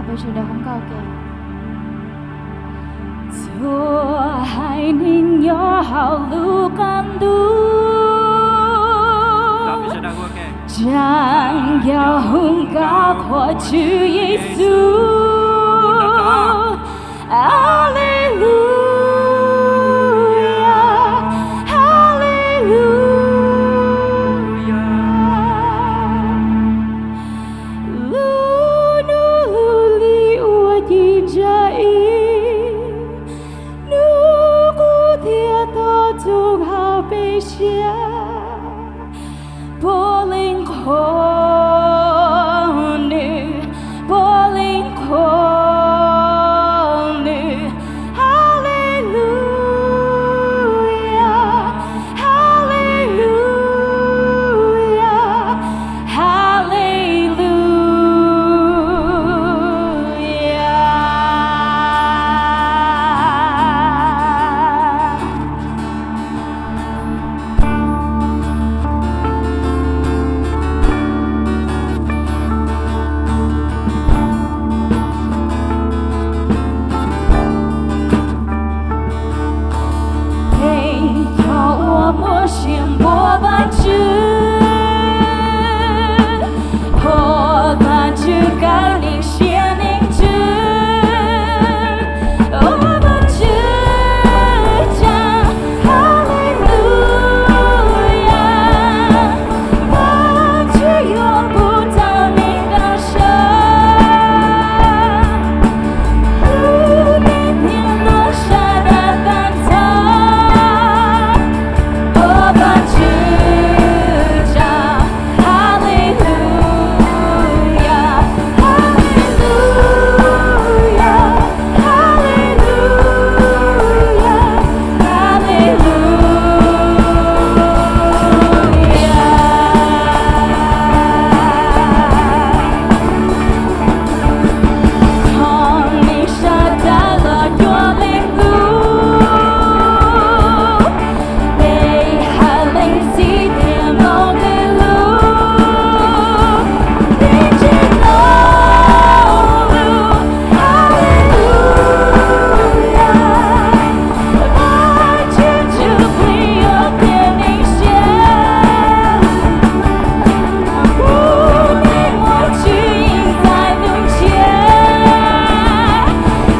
Peb sawv daws hu nkauj ke. Txhua haiv neeg nyob hauv lub qab ntuj, tsa nkaus hu nkauj qhuas Tswv Yexus. Haleluyas, haleluyas. Lub hnub lub hli uas ci ntsa ib, hnub qub thiaj tau txog hauv peb siab. Puav leej qhuas Nws, puav leej qhuas Nws. Haleluyas, haleluyas, haleluyas. Peb cov uas muaj sia npuab Vajtswv, thov Vajtswv kaw neeg siab neeg tswv. Ua Vajtswv tsaug, haleluyas. Vajtswv yuav pub tau neeg nrog saib, lub ntiaj teb thiab ntuj sawv daws tag nrho. Ua Vajtswv tsaug, haleluyas, haleluyas, haleluyas, haleluyas. Thov neeg sawv daws los cuag leej lub, peb hawm leej txiv thiab mloog nws lus, peb tsis tau lus. Haleluyas. Vajtswv tsw plig yuav qhia neeg siab. Kuv tej muaj tswv yim txais ntuj ntiaj teb,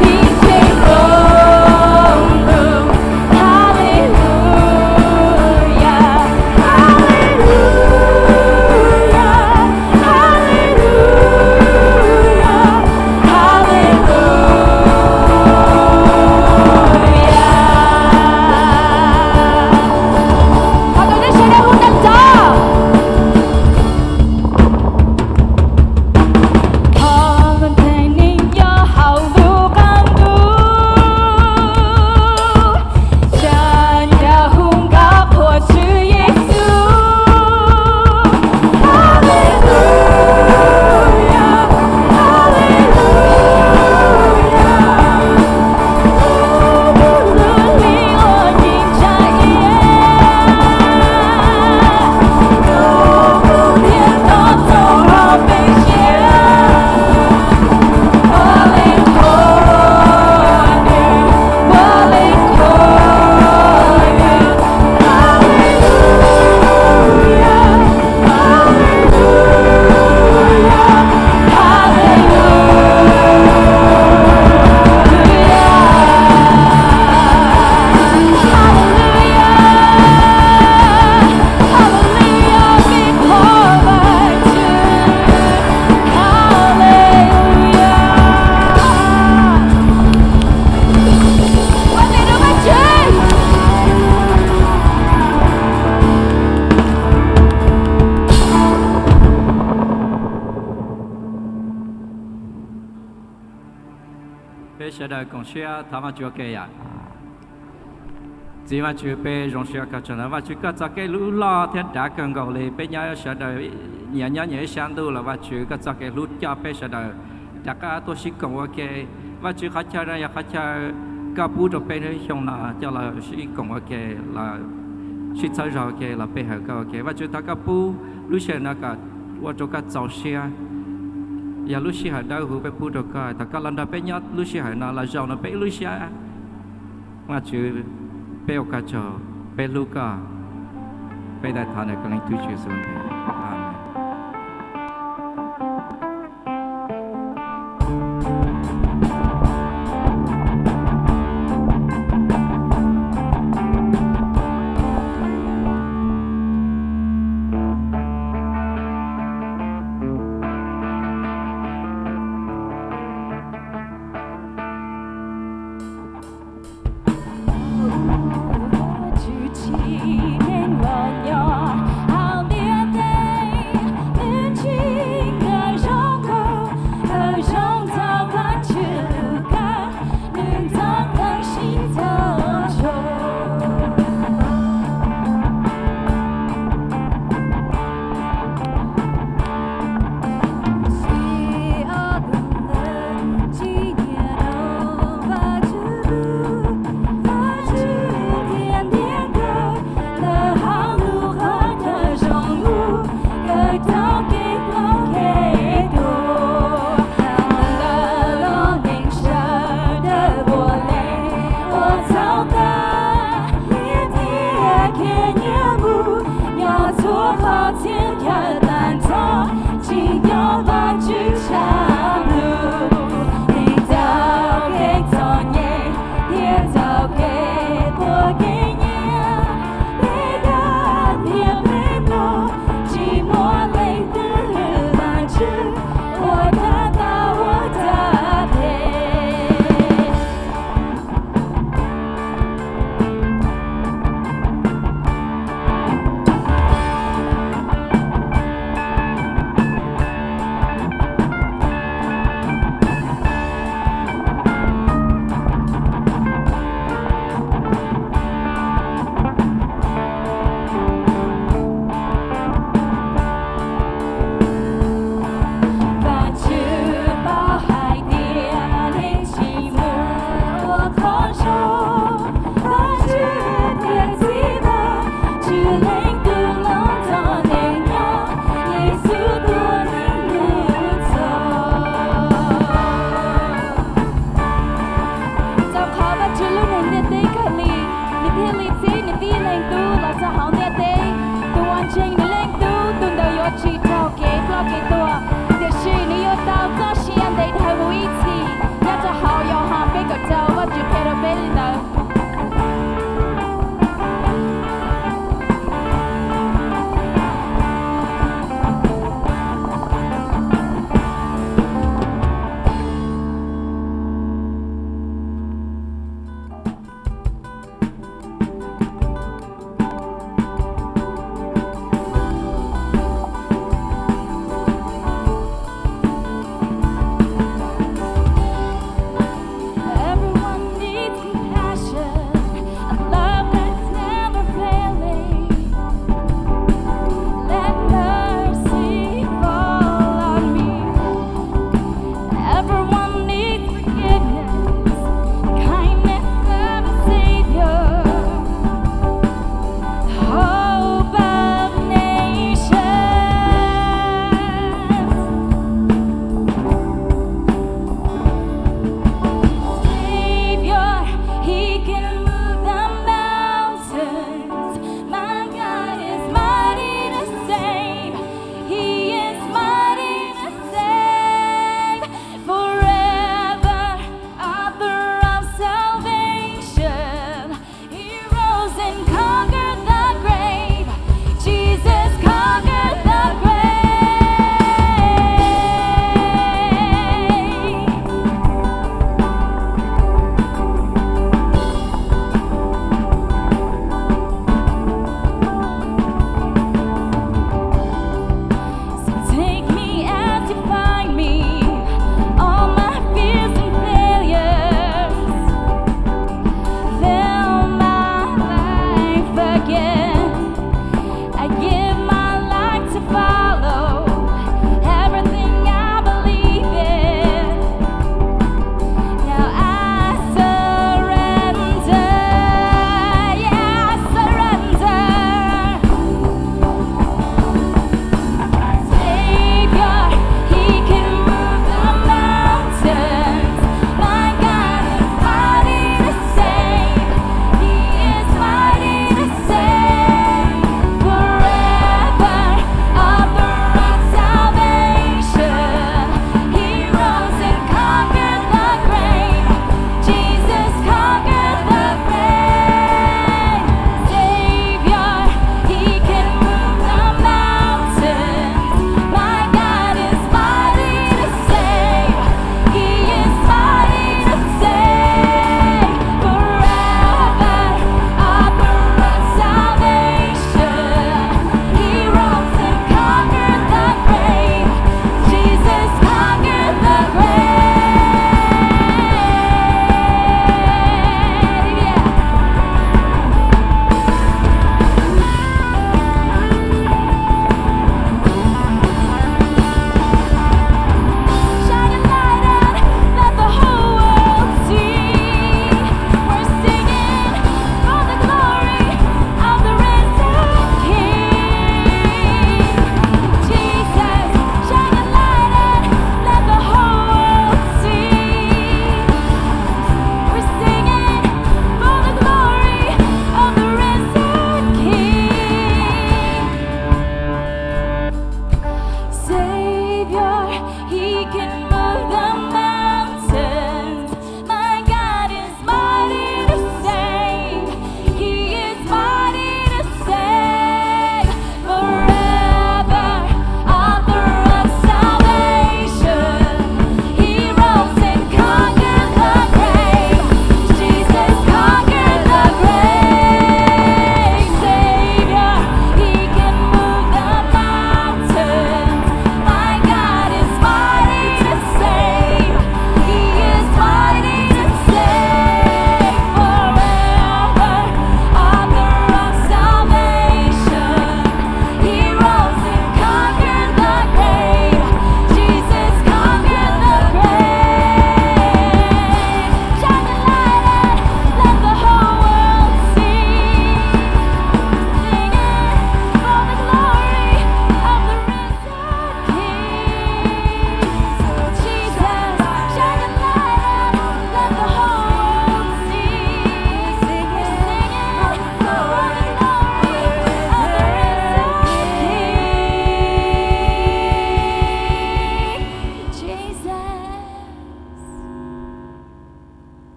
pib tsev koom lus. Haleluyas, haleluyas, haleluyas, haleluyas. Thov kom nej sawv daws hu tag nrho. Thov ntseeg neeg nyob hauv lub qab ntuj, tsa nkaus hu nkauj qhuas Tswv Yexus. Haleluyas, haleluyas. Peb sawv daws koom siab thov Vajtswv ua ke yom. Txiv Vajtswv, peb zoo siab kawg tsaug ntawm Vajtswv koj txoj kev hlub loj thiab dav kawg nkaus li. Peb nyob sawv daws nyias nyob nyias ib sab ntuj los Vajtswv koj txoj kev hlub coj peb sawv daws rov qab tuaj sib koom ua ke. Vajtswv, qhov chaw no yog qhov chaw koj pub rau peb lub xyoo no coj los sib koom ua ke, los sib txhawb zog ua ke, los pe hawm koj ua ke. Vajtswv, thov koj pub lub sij hawm no kom ua rau koj txaus siab. Yog lub sij hawm dawb huv peb pub rau koj, thov koj los nrog peb nyob lub sij hawm no, los zaum no peb ib lub siab. Vajtswv, peb ua koj tsaug, peb hlub koj, peb ntawd thov ntawm koj leej tub Tswv Yexus lub npe. Amees. Tus Tswv tsim neeg los nyob hauv ntiaj teb.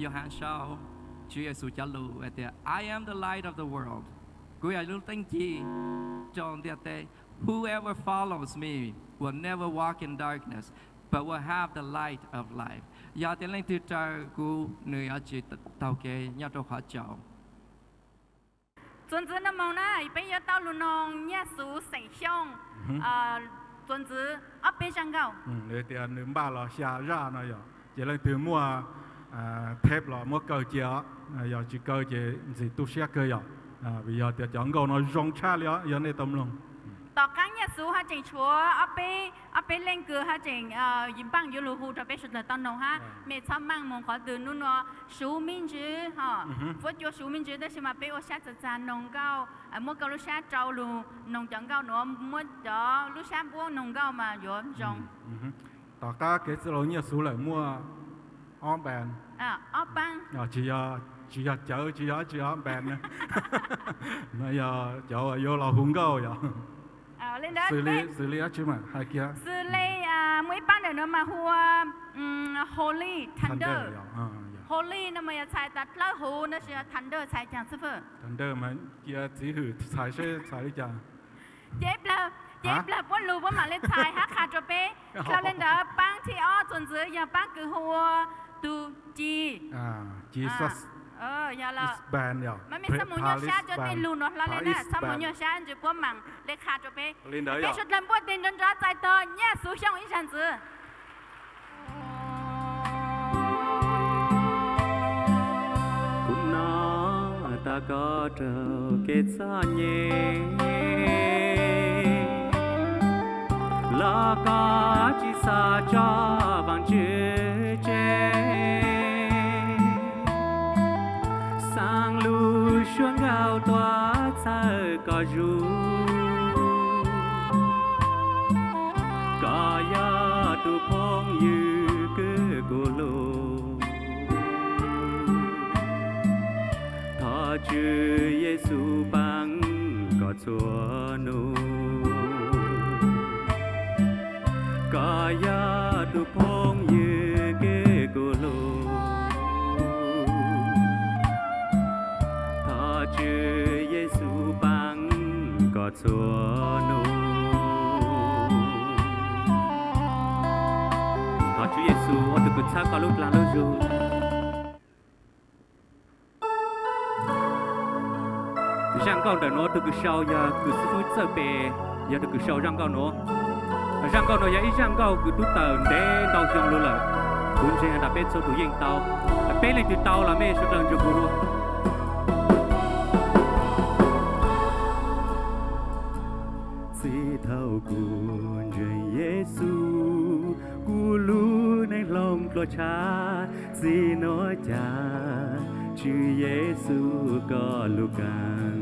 Hnab sau Tswv Yexus cov lus hais tias, I am the light of the world. Kuv yog lub teeb ci rau ntiaj teb. Whoever follows me will never walk in darkness, but will have the light of life. Yog tias leej twg raws kuv, nws yuav tsis taug kev nyob rau qhov tsaus. Txuas ntxiv no mus na, peb yuav tau lus noog Nyiaj Xuv xeem Xyooj txuas ntxiv ob peb zaj nkauj. Tias nws npaj los xya zaj no yog ces leej twg muaj theb los muab kaw cia, yog tsis kaw ces ntxim tu siab kawg yom. Vim yog tias cov nkauj no zoo tshaj li os, yog nej tau mloog. Tom qab Nyiaj Xuv haj tseem tshuav ob peb, ob peb leej kws haj tseem npaaj yuav lug hu rau peb suav dlawg tau noog hab. Mej txhob maaj moog qhov twg, nub nua suv me ntsis, fuab cua suv me ntsis, tab sis mas peb ua sab txag txag noog nkauj, muab koj lub sab rau lug noog cov nkauj nuav, muab cov lub sab npuab noog nkauj mas yuav zoo. Tom qab kev txwj laug Nyiaj Xuv lawm muaj ob npan, tsis yog cawv, tsis yog ob npan, no yog cov uas yuav los hu nkauj yog. Xws li dab tsi mas hais kiag. Xws li muaj ib pab ntawm no mas hu ua holy thunder. Holy no mas yog txhais tas dlawb huv, tab sis yog thunder txhais caag xwb fwj? Thunder mas cia txiv hwm txhais seb txhais li cas. Ces ib plag puab lug puab mam li txhais hab qha rua peb. Dlhau le ntawd paab thib ob txuas ntxiv yog paab kws hu ua tug ci. Yog lawm. Mej txhob mus nyuaj sab, cov tej lug nuav hlo le na, txhob mus nyuaj sab ntsis puab mam li qha rua peb. Peb suav dlawg npuaj tes nrov nrov txais tog Nyiaj Xuv Xyooj ib zag ntxiv. Kuv nov tag koj raug kev txom nyem, los koj tsis xav tso Vaajtswv tseg. Xaa lub suab nkauj tuaj txhawb koj zuj, koj yog tus phooj ywg kws kuv hlub. Thov Tswv Yexus paab koj txhua nub, koj yog tus phooj ywg kws kuv hlub. Thov Tswv Yexus paab koj txhua nub. Thov Tswv Yexus ua tug kws txhawb koj lub dlaag lub zug. Zaj nkauj ntawm nuav tug kws sau yog kws xib fwb Txawj Pes, yog tug kws sau zaj nkauj nuav. Zaj nkauj nuav yog ib zaj nkauj kws tub tawm ntev ntau xyoo lug lawm, kuv ntseeg has tas peb txhua tug yeej tau. Peb leej twg tau los mej suav dlawg nrug kuv ua. Txij thaum kuv ntseeg Yexus, kuv lub neej hloov dlua tshaj. Txij nuav caag Tswv Yexus koj lub kaam,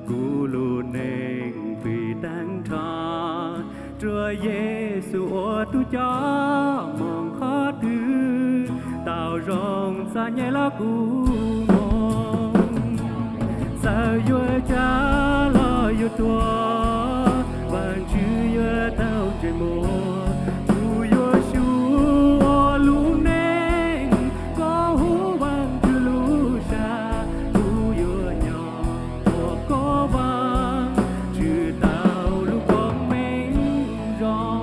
kuv lub neej fim taag nrho. Rua Yexus ua tug coj moog, qhov twg tau zoo txom nyem los kuv moog. Txawm yuav caag los yuav tuag, Vaajtswv yuav tau ntsej muag. Kuv yuav sub ua lub neej, kov huv Vaajtswv lub sab. Kuv yuav nyob ua koj vaaj, tsi tau lub koob meej zoo.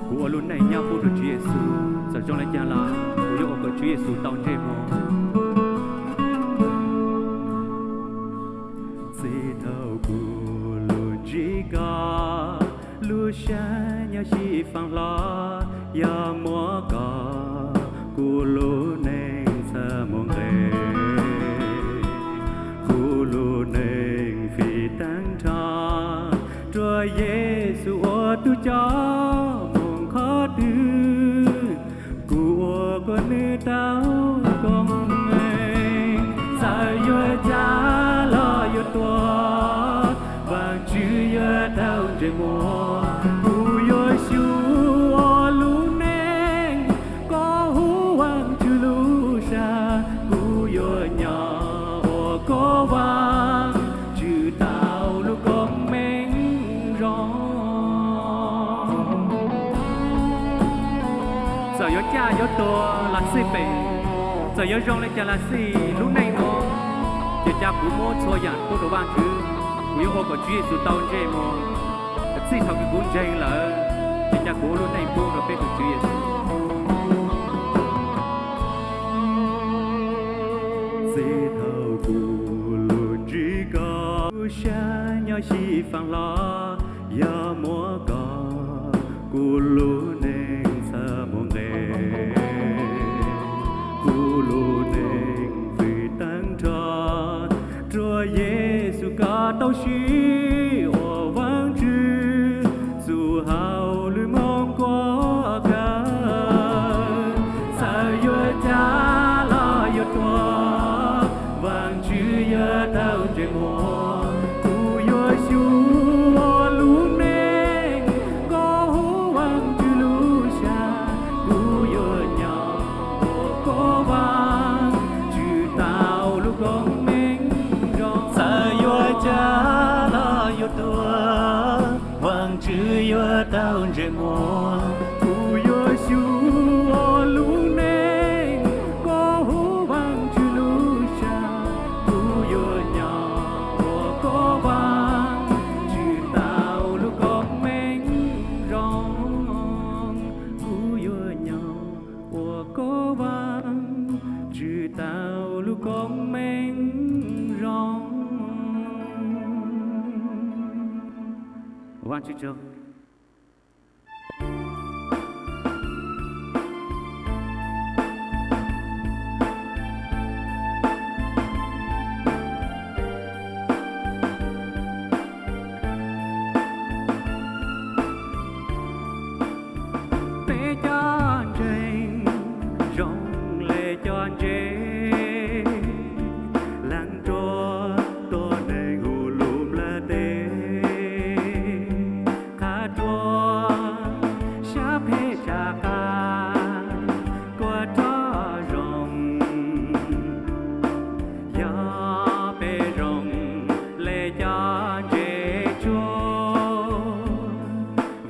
Kuv ua lub neej nyob pub rua Tswv Yexus, txawm zoo le caag los kuv yuav ua kom Tswv Yexus tau ntsej muag. Txij thaum kuv lug ntsib koj, lub sab nyob sib faam hlo, yog muaj koj kuv lub neej txhaj muaj nqe. Kuv lub neej fim taag nrho, rua Yexus ua tug coj moog, qhov twg kuv ua kom nwg tau koob meej. Txawm yuav caag los yuav tuag, Vaajtswv yuav tau ntsej muag. Kuv yuav sub ua lub neej, kov huv Vaajtswv lub sab. Kuv yuav nyob ua koj vaaj, tsi tau lub koob meej zoo. Tuag los xij pem, txawm yuav zoo li cas los xij lub neej no, ces cas kuv muab txhua yam pub rau Vajtswv. Kuv yuav ua kom Tswv Yexus tau ntsej muag, txij thaum kws kuv ntseeg lawm, ces cas kuv ua lub neej pub rau peb tus Tswv Yexus. Txij thaum kuv lub ntsib koj, lub sab nyob xyiv faam hlo, yog muaj koj kuv lub neej txhaj muaj nqe. Kuv lub neej fwj tag nrho, rua Yexus koj tau siv ua Vaajtswv txuj hauj lwm moog kuas kawg. Txawm yuav cas los yuav tuag, Vaajtswv yuav tau ntsej muag. Kuv yuav xyuas lub neej koj hu Vaajtswv lub sab, kuv yuav nyob ua koj Vaajtswv tau lub koob meej zoo. Txawm yuav cas los yuav tuag, Vaajtswv yuav tau ntsej muag. Kuv yuav xyuas lub neej koj hu Vaajtswv lub sab, kuv yuav nyob ua koj Vaajtswv tau lub koob meej zoo. Kuv yuav nyob ua koj Vaajtswv tau lub koob meej zoo. Vaajtswv tsaug. Peb cov ntseeg zoo le cov ntsev laag rua tuab neeg hu lug nplaj teb, qha rua sab phem tsa qab kuas rov zoo. Yog peb zoo le cov ntsev tsuag,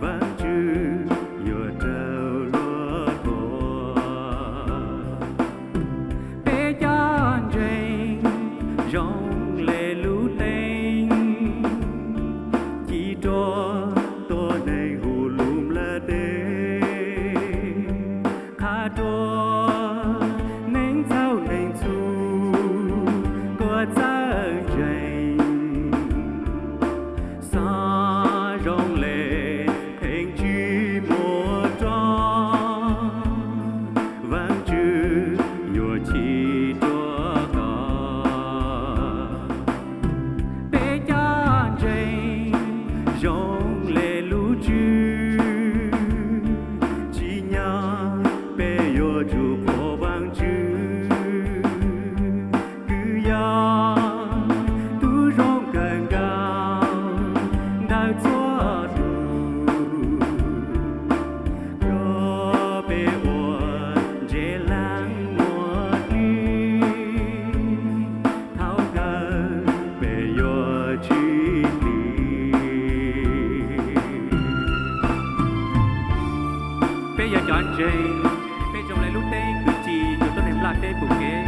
Vaajtswv yuav raug luag thuam. Peb cov ntseeg zoo le lub teeb ci rua tuab neeg hu lug nplaj teb, qha rua neeg txhaum neeg txhum kuas txawj ntseeg. Xob zoo le pheej tsi muaj roj, Vaajtswv yuav chim rua koj. Peb cov ntseeg zoo le lub tswb, tsim nyog peb yuav tsum qhuas Vaajtswv. Kws yog tug zoo kawg nkaus ntawm txhua tug, yog peb ua ntsev laag muaj dlej, thaum kawg peb yuav tsis plig. Peb yog cov ntseeg, peb zoo le lub teeb kws ci rua tuab neeg nplaj teb pum kev.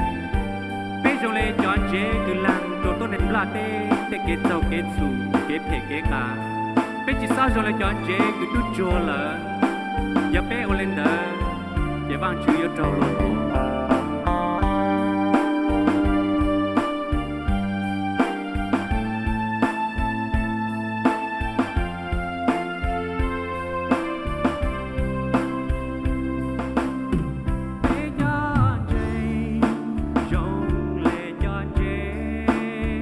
Peb zoo le cov ntsev kws laag rua tuab neeg nplaj teb tej kev txaug kev txhum, kev phem kev qas. Peb tsi xob zoo le cov ntsev kws tub tsuag lawm. Yog peb ua le ntawd, ces Vaajtswv yuav raug luag thuam. Peb cov ntseeg zoo le cov ntsev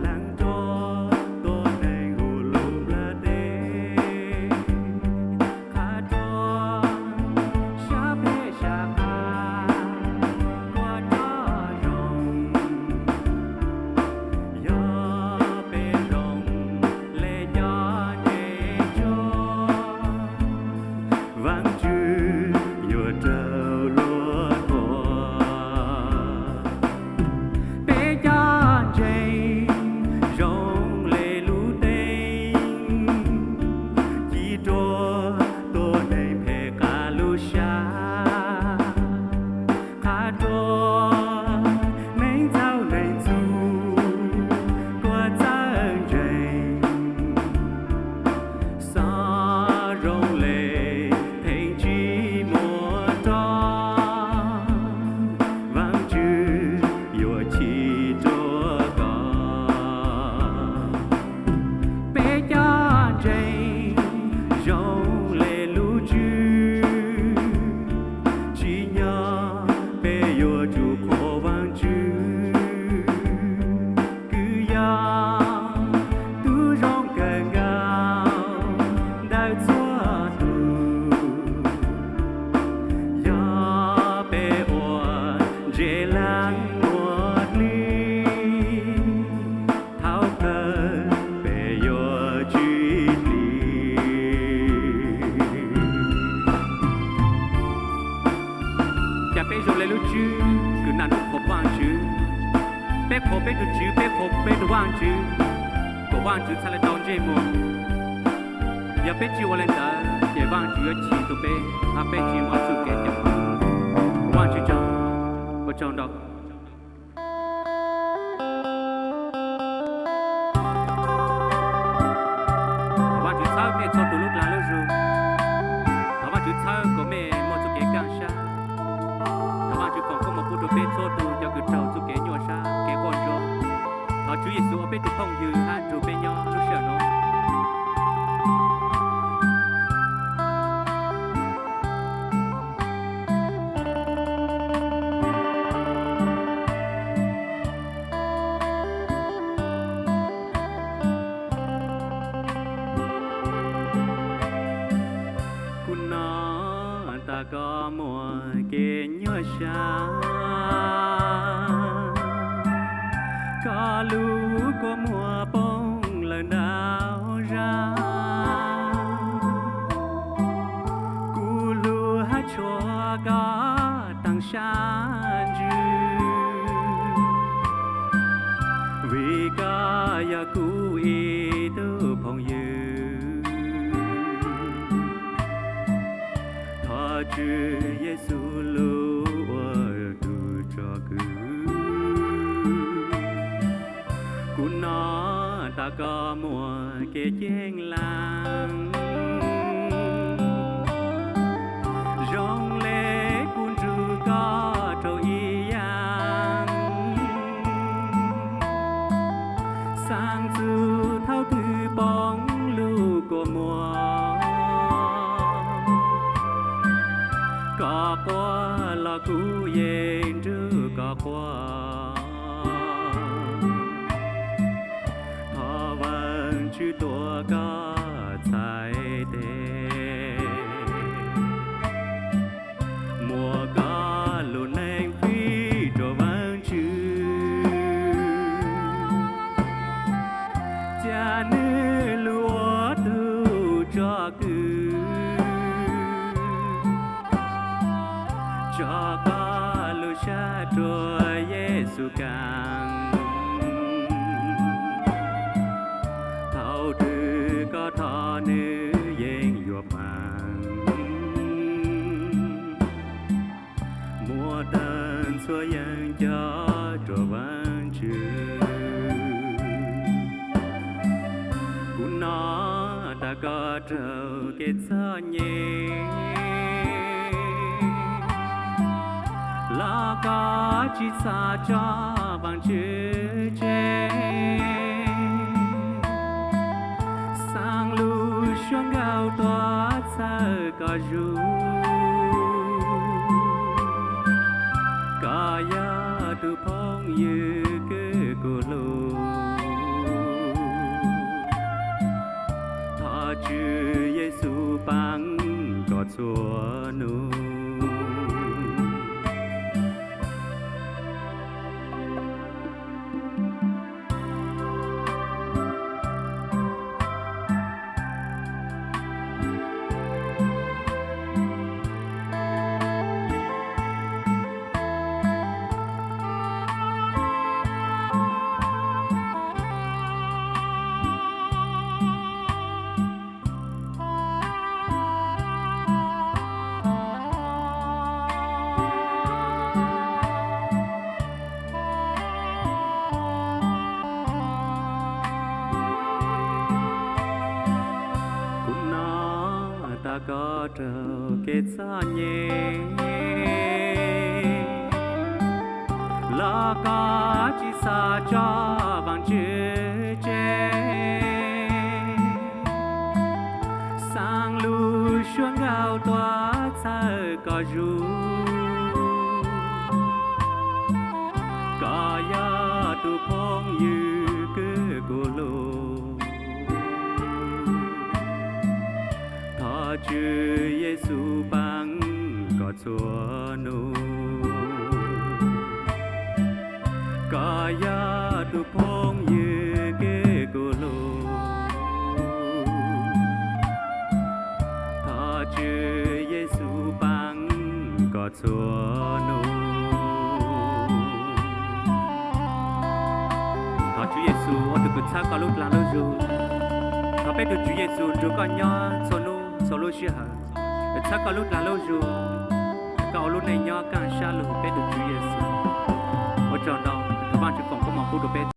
laag rua tuab neeg hu lug nplaj teb, qha rua sab phem sab qab Ua hli, thaum kawg peb yuav tsis hli. Cas peb zoo li lub tswb kws nam nub qhuas Vaajtswv. Peb qhuas peb tug Tswv, peb qhuas peb tug Vaajtswv, kom Vaajtswv txhaj le tau ntsej muag. Yog peb tsis ua le ntawd ces Vaajtswv yuav chim rau peb, hab peb tsis muaj txuj kev cawm. Vaajtswv tsaug, ua tsaug ntau. Thov Vaajtswv txhawb mej txhua tug lub dlaag lub zug. Thov Vaajtswv txhawb kom mej muaj txuj kev kaaj sab. Thov Vaajtswv foom koob moov pub rua peb txhua tug cov kws raug txuj kev nyuaj sab kev quaj ntsuag. Thov Tswv Yexus ua peb tug phooj ywg hab nrug peb nyob lub sij hawm nuav. Kuv nov tas koj muaj kev nyuaj sab, koj lub kua muag poob lawm ntau zag. Kuv lug hab tshuav koj taag sab ntsws, vim koj yog kuv ib tug phooj ywg. Thov Tswv Yexus lub ua tug tsom kwm. Kuv nov tas koj muaj kev ceeb laag, zoo le kuv nrug koj rau ib yaam. Xaa txug thaum twg poob lub kua muag, koj quaj los kuv yeej nrug koj quaj. Thov Vaajtswv tuav koj txhais tes, muab koj lub neej fij rua Vaajtswv, ca nwg lub ua tug tsom kwm, tso koj lub sab rua Yexus kaam. Thaum twg koj thov nwg yeej yuav paab, muab taag txhua yeej coj rua Vaajtswv. Kuv nov tas koj raug kev txom nyem, los koj tsi txhob tso Vaajtswv tseg. Xaa lub suab nkauj tuaj txhawb koj zug, koj yog tug phooj ywg kws kuv hlub. Thov Tswv Yexus paab koj txhua nub. Kuv nov tas koj raug kev txom nyem, los koj tsi txhob tso Vaajtswv tseg. Xaa lub suab nkauj tuaj txhawb koj zug, koj yog tug phooj ywg kws kuv hlub. Thov Tswv Yexus paab koj txhua nub. Yog tus phooj ywg kev kuv hlub, thov Tswv Yexus pab koj txhua hnub. Thov Tswv Yexus ua tus kws txhawb koj lub dlaag lub zug. Thov peb tus Tswv Yexus nrug koj nyob txhua hnub txhua lub sij hawm, txhawb koj lub dlaag lub zug, koj ua lub neej nyob kaaj sab lug peb tus Tswv Yexus. Ua tsaug ntau, thov Vaajtswv foom koob moov pub rua peb.